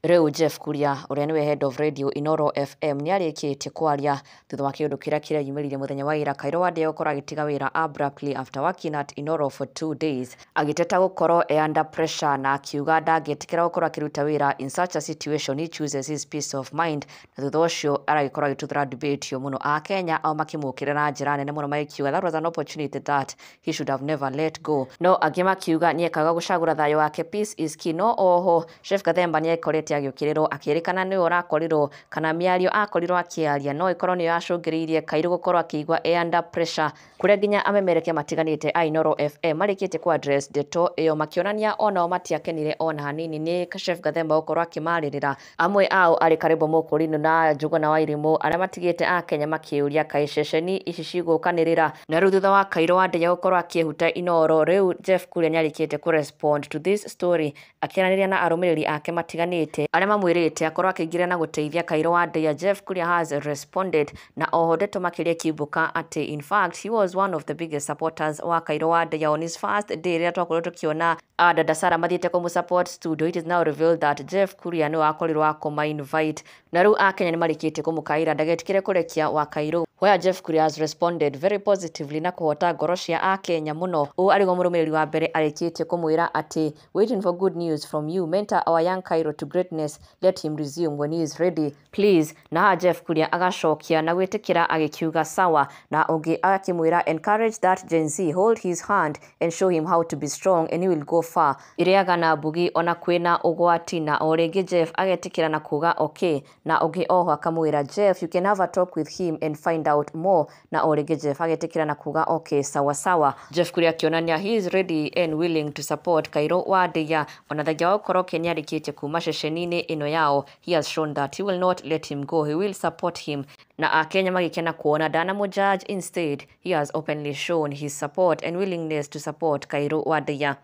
Rĩu Jeff Kuria ũrĩa nĩwe head of radio Inooro FM nĩarĩkĩtie kwaria thutha wa kĩũndũ kĩrĩa kĩreyumĩririe mũthenya wa ira Kairũ Wandeya gũkorwo agĩtiga wĩra abruptly after working at Inooro for 2 days, agĩteta gũkorwo e under pressure na akiuga ndangĩtĩkĩra gũkorwo akĩruta wĩra in such a situation. He chooses his peace of mind. Na thutha ũcio aragĩkorwo agĩtuthũra debate mũno, Akenya ao makĩmũkĩrĩra na njĩra nene mũno, magĩkiuga that was an opportunity that he should have never let go. No angĩ makiuga nĩekaga gũcagũra thayũ wake, peace is key. No oho Chef Gathemba nĩekorete agĩũkĩrĩrwo, akĩrĩkana nĩwe ũrakorirwo kana mĩario akorirwo akĩaria no ĩkorwo nĩyo yacũngĩrĩirie Kairũ gũkorwo akĩigua e under pressure, kũrĩa nginya amemerekia matiganĩte a Inooro FM marĩkĩtie ku address ndeto ĩyo, makĩonania onao matiakenire ona hanini nĩ Chef Gathemba gũkorwo akĩmarĩrĩra. Amwe ao arĩ Karĩmbo Mũkũrinũ na Njũgũna wa Irimũ, arĩa matigĩte Akenya makĩũria kaĩ ceceni ici cigũkanĩrĩra. Na rĩu thutha wa Kairũ Wandeya gũkorwo akĩhuta Inooro, rĩu Jeff Kuria nĩarĩkĩtie kũ respond to this story, akĩaranĩria na arũmĩrĩri ake matiganĩte arĩa mamwĩrĩte akorwo akĩingĩra na gũteithia Kairũ Wandeya. Jeff Kuria has responded, na oho ndeto makĩria ikiumbũka atĩ in fact he was one of the biggest supporters wa Kairũ Wandeya on his first day, rĩrĩa twakorirwo tũkĩona Dada Sarah mathiĩte kũmũ support studio. It is now revealed that Jeff Kuria nĩwe wakorirwo wa kũma invite, na rĩu Akenya nĩmarĩkĩtie kũmũkaĩra ndagetĩkĩre kũrekia wa Kairũ, where Jeff Kuria has responded very positively na kũhota ngoro cia Akenya mũno. Ũũ arĩguo mũrũmĩrĩri wa mbere arĩkĩtie kũmwĩra atĩ, "Waiting for good news from you. Mentor our young Kairo to greatness. Let him resume when he is ready, please." Na haha Jeff Kuria agacokia na gwĩtĩkĩra agĩkiuga sawa. Na ũngĩ agakĩmwĩra, "Encourage that Gen Z, hold his hand and show him how to be strong and he will go far. Ĩrĩaga na mbugi ona kwĩna ũgwati." Na o rĩngĩ Jeff agetĩkĩra na kuga okay. Na ũngĩ oho akamwĩra, "Jeff, you can have a talk with him and find out more." Na o rĩngĩ Jeff agetĩkĩra na kuga okay, sawa sawa. Jeff Kuria akĩonania he is ready and willing to support Kairũ Wandeya, ona thengia wa gũkorwo Kenya arĩkĩtie kuma ceceni-inĩ ĩno yao. He has shown that he will not let him go, he will support him. Na Akenya magĩkena kuona ndanamũ judge, instead he has openly shown his support and willingness to support Kairũ Wandeya.